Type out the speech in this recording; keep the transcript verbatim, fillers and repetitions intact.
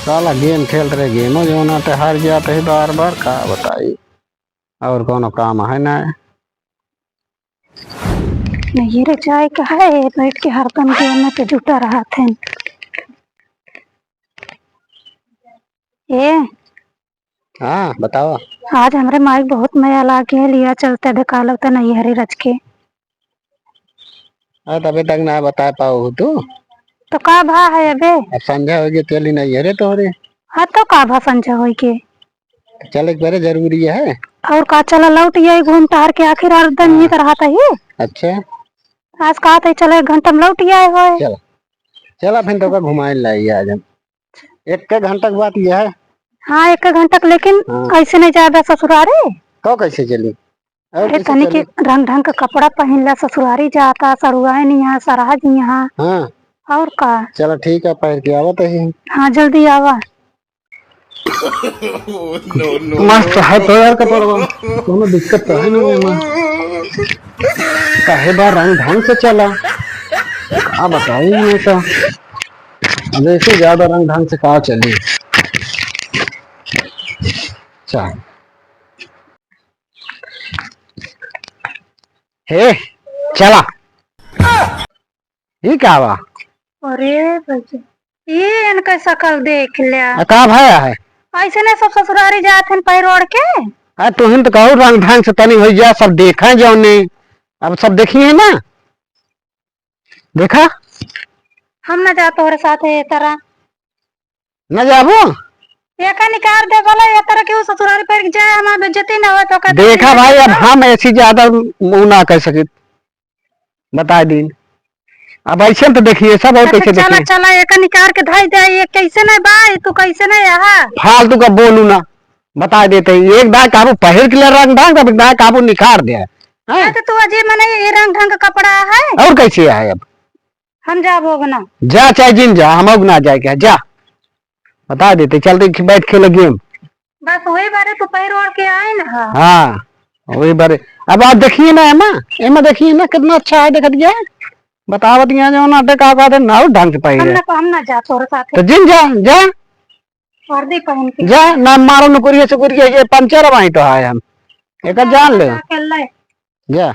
साला game खेलत रहे, game जौन आटे हार जात है बार बार, का बताई। और कौनो काम है ना। नहीं रे, चाय का है, बैठ के हरदम game में तो जुटा रहत है। ए, हाँ, बतावा। आज हमरे माई क बहुत मया लाग गया, लिया चलते अबे कालो त नैहरे रच के। अरे, तबे तक ना बता पाओ हो तू। तो का भा है अबे? अब संझा होइ गए, चली नैहरे तोहरे। हाँ, तो का भा संझा होइ के? चले के बड़े जरूरी है। और का, चला लौट आई घूम टहर के, आखिर हर दिन हाँ। ये तो रहता ही। अच्छा। आज कहा था चला एक घंटा में लौट आए होए। चला, चला फिर तो का घुमाए लाई आज हम। एक के घंटा के बात यह है। हाँ, एक घंटा के, लेकिन हाँ। ऐसे नहीं जाबे ससुरारी। तो कैसे चली? और अरे कैसे तनी के चली? रंग ढंग के कपड़ा पहिन ला, ससुरारी जाता, सरुआइन यहाँ, सरहज यहाँ। हाँ। और का? चला ठीक है, पहिर के आवत ही। हाँ, जल्दी आवा। मस्त है तो यार कपड़वा, कोनो दिक्कत तो है नहीं एमा। काहे बा रंग ढंग से चला, का बताई मैं तो। अब ऐसे ज्यादा रंग ढंग से का चली। चल। हे, चला। ई का बा? अरे भैया, ई इनका शकल देख ल्या। आ, का भया है? ऐसे ने सब ससुरारी जात हन पहिर ओढ़ के। आ, तुहिन तो कहू रंग ढंग से तनी होइ जा, सब देखा जौने। अब सब देखी है ना। देखा? हम ना जा तोहरे साथ है तरह। न जाबो? एका निकार दे बोला, ये तरह के उ ससुरारी पर जाए, हमार बेइज्जती न होए तो का देखा देखिए भाई, अब ना। हम ऐसी ज्यादा मुंह ना कर सकित, बता दीन। अब ऐसे तो देखिए सब, और अच्छा, कैसे चला, देखिए? चला, एका निकार के धाई दे, ये कैसे नहीं बा, ये तू कैसे नहीं यहाँ? फालतू का बोलू ना, बता देते ही। एक दाय काबू पहिर के ले रंग ढंग, अब एक दाय काबू निकार दे। हैं? हाँ, तो तू अजीब मने ये रंग ढंग का कपड़ा है? और कैसे है अब? हम जाबो ना। जा चाहे जिन जा, हम अब ना जाए के, जा। बता देते, चलते खे-, बैठ खेले game। बस वही बारे तू पैर ओढ़ के आए ना। हाँ, वही बारे। अब आज देखिए ना एमा, एमा देखिए ना कितना अच्छा है, देखत गया। बतावत गया जो ना, देख का कहते ना, ढंग से हम पाई ना, हम ना जा तोरे साथ। तो जिन जा, जा। वर्दी पहन के। जा, ना मारो नुकुरिया सुकुरिया, ये पंचर भाई तो आए हम। एक जा, जान ले। जा, कर ले। जा।